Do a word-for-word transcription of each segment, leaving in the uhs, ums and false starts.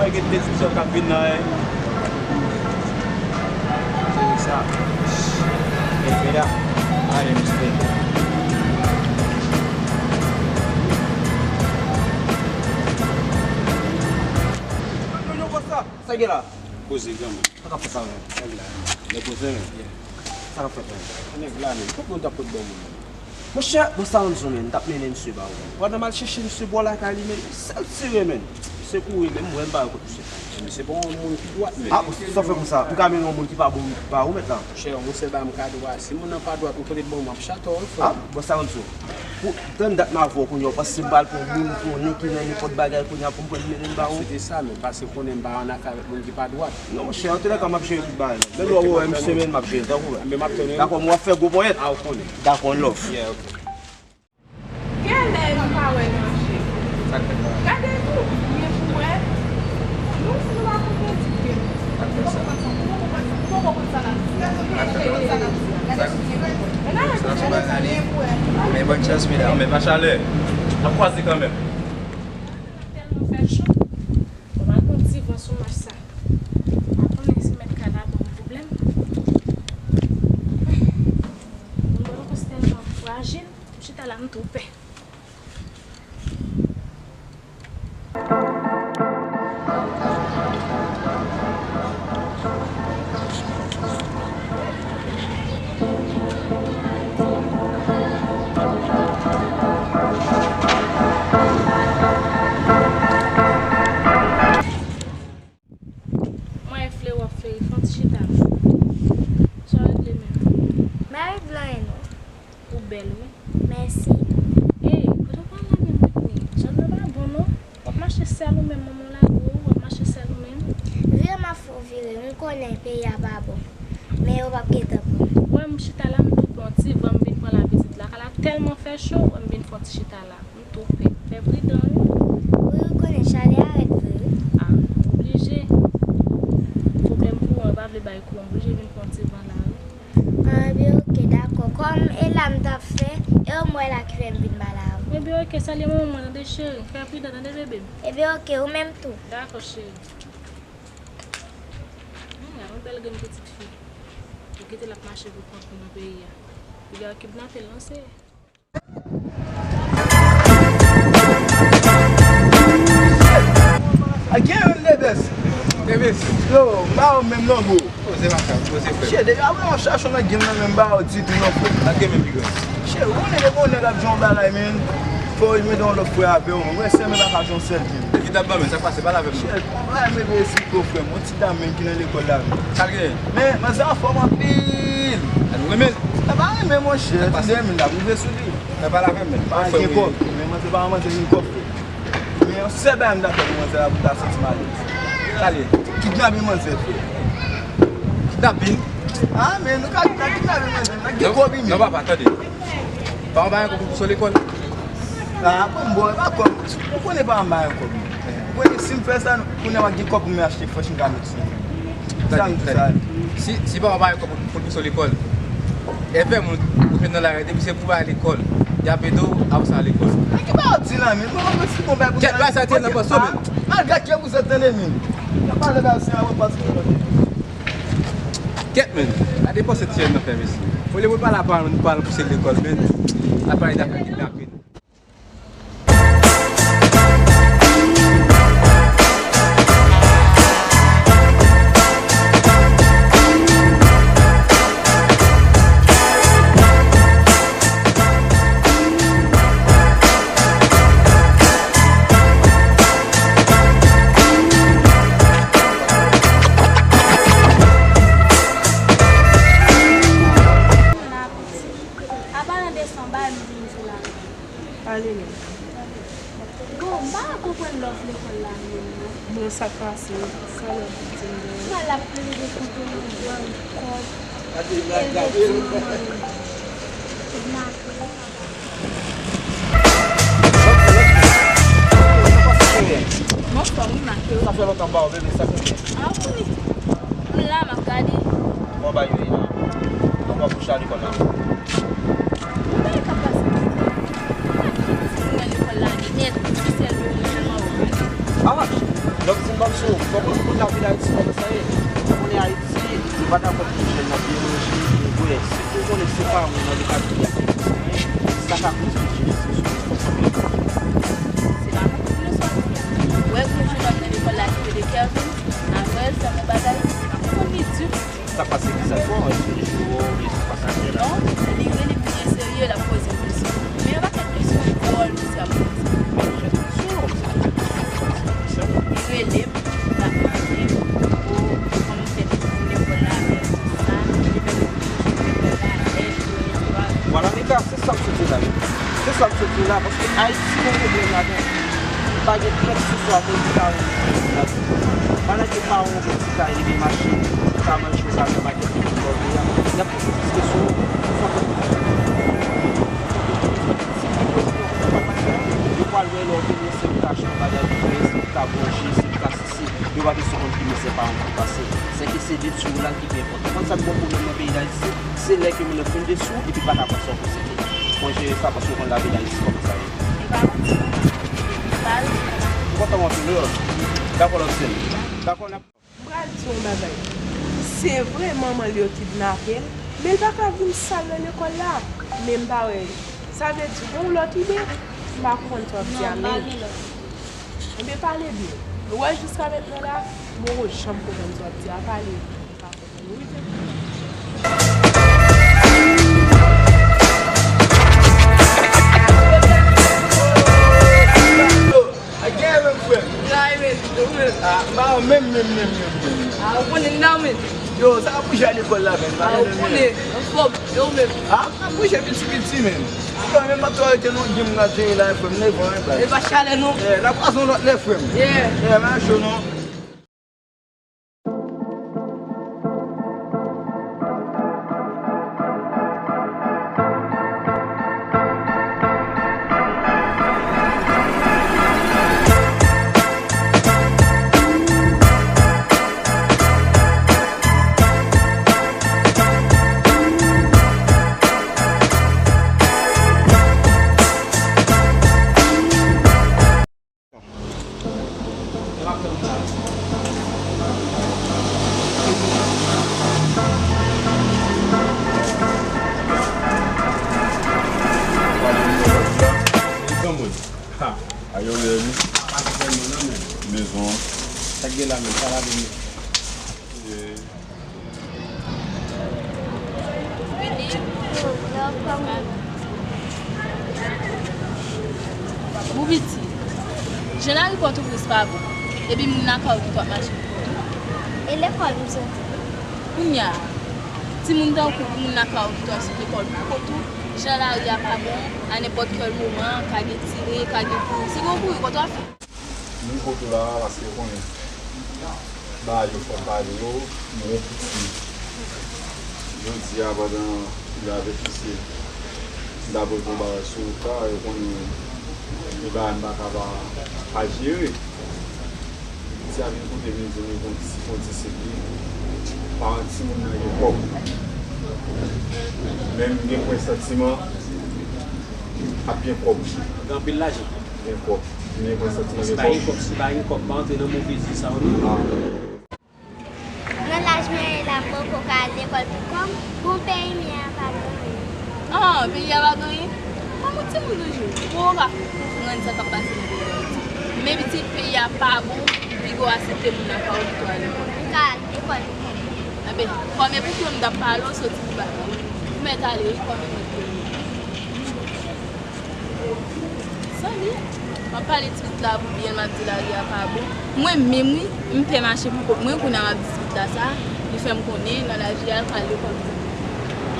Gen de diskisyon k ap vin nan, eh. Sa. Mete la. Ale, misye. Sa gen la? Poze, granmoun. Sa k ap fèt la menm? Nèg la. Nèg poze, menm. Sa k ap fèt la menm? Nèg la, menm. Tout moun t ap pot bon moun. Monchè, bon, sa m di w, menm, m t ap mennen misye ba ou. Pandan m al chèche misye bò lakay li, menm, sèl tire, menm. Misye kouri, menm, m wè m ba yo kot misye. Misye pa yon moun ki dwat, menm. Ah, bon, sa w fè konsa? M ka mennen yon moun ki pa bon ba ou, menm, la? Monchè, yon sèl bagay m ka di w, si moun nan pa dwat, ou pote l ban m, m ap chate w, frè. Ah, bon, sa m di w. Pou, tann dat m avè w kounye a, w panse m pral pran moun konnen ki nan nenpòt bagay kounye a pou m pran l mennen l ba ou? Se te sa, menm, paske konnen m pa ann afè avèk moun ki pa dwat. Non, monchè, antoulèka, m ap jere tout bagay la. Lè w wè m semèn, m ap jere l, tankou. Dakò, m w ap fè gwo ponyèt. Ah, ou konnen. Dakò, love. Yeah, ok. Genlè nou pa wè l mache. Sa k fèt la? Gade tou, byen pou wè. Nou, si nou pa konprann, di byen. Sa k fèt sa? Ou poko konprann sa n ap di. Ou poko konprann sa n ap di. Gade sou byen. Men nan sa sou bagay li. Men bòn chans, medam. Men pa chalè. N ap kwaze kanmenm. Tèlman fè cho. Bon, m al pran ti van sou mach sa. Pa konnen si mèt kay la ban m pwoblèm. Moun mwen ankò tèlman frajil, m chita la, m tou pè. Mwen, Fle, w ap fè fè yon ti chita. Sa w regle menm? M pa regle anyen, non. Ou bèl, wi. Mèsi. Ey, kote w pral la menm, Whitney? Zòn nan pa bon, non. W ap mache sèl ou menm, manman w lage w, w ap mache sèl ou menm. Vire m ap fè w vire, m konnen peyi a pa bon. Men yo p ap gentan pran. Wè m chita la, m tou pran ti van, m vin pran la vizit la. Kay la tèlman fè cho, wè m vin fè yon ti chita la. M tou pè. Fè pridan, wi. Wi, ou konnen chalè a rèd vre, wi. A, oblije. Pwoblèm kouran, yo pa vle bay kouran, m oblije vin pran ti van la, wi. Anben, oke, dakò. Kòm e la m t ap fè, e w m wè la ki fè m vin pale avè w. Enben, oke, salye manman mwen, tande, cheri. Fè pridan, tande, bebe m. Enben, oke, ou menm tou. Dakò, cheri. Hmm, yon bèl grenn pitit fi. Ou kite l ap mache pou kont li nan peyi a. Piga yo kidnape l, non, se. A gen youn Lebes. Lebes. Yo, m pa wè w menm non, bro. Poze makak, poze frè. Che, depi apre yon chache nan game nan, men m pa wè w ditou non, frè. Ak gen menm piga. Che, ou konnen depi yon nèg ap di yon bagay, men, fò w mete yon lòt frè avè w. Mwen sèl, men pa ka di yon sèl game. Ki t ap ban men, sa k pase, pale avè m non. Che, yon bagay m rele Siko, frè m. Ti dam menm ki nan lekòl la menm. Sa l genyen? Men, manzè anfòm anpil. Sa nou renmen l? Sa pa renmen, monchè. Ti de mil la, m rive sou li. Sa pale avè m menm. Pa gen kòb. Men manzè pa yon manzè gen kòb, frè. Men yon sèl bagay m ta fè pou manzè la, pou l ta santi m alèz. Sa l ye? Kidnape manzè, frè. Kidnape? A, men nou ka, nou ka kidnape manzè, nou ka gen kòb li menm. Non, papa, tande. Pa yon bagay pou sou lekòl. A, bon, bon, e pa kòb. Ou konnen pa yon bagay kòb. Ou konnen si m fè sa, kounye a m ap gen kòb pou m achte frèch m ka met sou. Sa m di sa. Si, si pa w bay kòb pou, pou l pouse w lekòl, e fè moun ou jwenn nan lari, depi se pou bay lekòl, y ap ede w, apre sa lekòl. Men ki pa w di la, men mwen mwen si bon bay pou. Kèt, bay sa te nan pòs ou, men. Al gad kè pou zèt tande, men. Y ap pale bay se a wè pati. Kèt, men. Gade pòs ti jèn nan fè, mesye. Olye pou l pale a paran l, paran l pouse l lekòl, men. L ap pale dapre kidnape. Apalan de san bal m vin di la. Ale non. Bon, m pa konprann lòf lekòl la menm non. Bon, sa k pase? Sa lòf di m non. Sa l ap plede koute nan vant kòb. E l di manman l kidnape. Mwen fò m make w. Sa fè lontan m pa wè w, bebe, sa k gen? A wi. M la, m ap gade. Bon, bay yo, mwen pral kouche a lekòl la. Mwen pa ka pase. Mwen pa gen ti moun nan lekòl la, li nèt, li sèl yo, li sèlman wè. Avanj! Donk, si m ban m sou, fò w konn lavi Dayiti kòman sa ye. Ou konnen Ayiti, nou pa dakò pou jèn nan byen manje, byen bwè. Si ou konnen se paran w nan leta ki ap fè sa, sa ka koze difisil sou ou. Se pa konprann sa w di a. Ou wè gon jennonm nan lekòl la ki rele Kervin, apre l fè yon bagay, ou konn li di. Sa k pase ki sa fò, èske li jwe wòl, oubyen sa k pase atè la? Non, li rele byen serye, l ap poze kesyon. Men yon pakèt kesyon dwòl, mesye ap poze. Pakèt kesyon, sa. Li rele m, l ap mande m, o, kòman m fè pou vin lekòl la, avè sa, li fè pou vin lekòl la, èl, yo, etwa. Vwala, Mika, se sa m sot di la, wi. Se sa m sot di la, paske Ayiti gen pwoblèm ladan. Pa gen kèlkeswa moun ki ka renmen ti kay. Pandan ke paran w gen ti kay, li gen machin, li ka manje, li ka fè bagay, li gen lòt peyi a, y ap poze plis kesyon sou sa. Yo pral wè lè w vini, se pou ta achte yon bagay pou mwen, se pou ta manje, se pou ta sisi. Yo pa bezwen konn ki mizè paran w ap pase. Se ke se de sou la ki pi enpòtan. Ou konn sa k bon pwoblèm nan peyi Dayiti? Se lè ke moun nan fin de sou, epi pa ka pran sa w posede. Fò w jere sa paske w konn lavi Dayiti kòman sa ye. Li pa manti non. Li pa manti. M kontan w anpil wi. Dakò, lòt sèn. Dakò, n ap. M pral di w yon bagay. Se vre, manman l yo kidnape l, men l pa ka vin sal nan lekòl la. Men m pa wè. Sa vle di, gen yon lòt ide? M pa konprann sa w ap di a, men. Non, m pa gen lòt ide. Ebyen, pale byen. Ou wè, jiska mentnan la, m poko janm konprann sa w ap di a. Pale byen. M pa konprann. Wi, se Ak genyen menm, frè m. Tray, men, ou menm. Ah, m pa menm, menm, menm, menm, menm. Ah, ou konnen nan, men. Yo, sa ap bouje a lekòl la, menm. Ah, ou konnen, anfòm, e ou menm. Ah, sa ap bouje piti, piti, menm. Frè m, menm m ap travay te nou, gen m ap jere la, frè m, leve, hein, baz. E pa chalè, non. Yeah, n ap kwaze yon lòt lè, frè m. Yeah. Yeah, pa cho, non. Ayo, Remy. Bezwen. Sa k gen la menm, sa la vini. Vini. Bon, piti, jan lari Pòtoprens pa bon, epi moun lakay ou ki t ap mache pou kont ou. E lekòl m soti? Kounye a, timoun tankou ou, moun lakay ou ki t ap sot lekòl pou kont ou, jan lari a pa bon, a nenpòt kèl moman, ka gen tire, ka gen kouri. Si gen kouri, kòman w ap fè? Vin kote w la a, paske w konnen bagay yo fò m pale yo, m gon piti. Jodi a, pandan m t avèk misye, m t ap regle yon bagay sou wout la, e w konnen gen bagay m pa ka pa, pa jere. Piti a vin kote m, li di m li gon ti, gon ti sik li, paran timoun nan gen kòb. Men m gen presantiman ap gen kòb. Gen anpil lajan. Gen kòb. Men presantiman gen kòb. Si pa gen kòb, si pa gen kòb, pa antre nan move zye sa yo non. Ah. Nan laj mwen ye la, m poko ka al lekòl pou kò m. Bon, peyi m ye a pa gen anyen. Ah, peyi a pa gen anyen? Kòm ou timoun toujou, ou poko ka konprann sa k ap pase nan peyi Dayiti. Men pitit, peyi a pa bon, piga w asepte moun nan pa ou pou al lekòl. M ka al lekòl pou kò m. Enben, kòm e pou kò m t ap pale w, soti pou bagay. Ou mèt ale wi, kòm e mèt peyi a. Sa li ye. M ap pale ti pitit la pou byen, m ap di lari a pa bon. Mwen menm wi, m pè mache pou kont mwen, kounye a m ap di ti pitit la sa, li fè m konnen nan lavi a l pral lekòl pou kont li.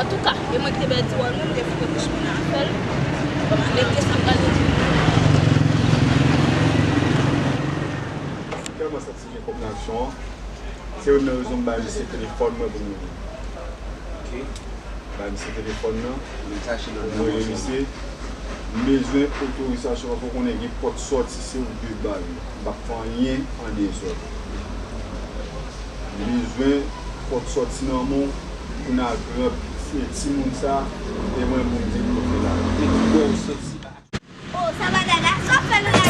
Antouka, e mwen ki te pèdi wòl mwen, m te foure bouch mwen nan afè l. Bon, men kisa m pral di? Tèlman santi gen kòb nan aksyon an. Se youn nan rezon m bay misye telefòn mwen pou m rele. Ok. M bay misye telefòn nan. Mwen rele misye. M bezwen otorizasyon paske w konnen gen pòt sòti se ou k dwe ba li. M p ap fè anyen an dezòd. M bezwen pòt sòti nan men w pou n al pran ti, timoun sa e mwen pou m di l kote l ale. Epi bon, w sòti. Oh, sa bagay la, sa w fè nan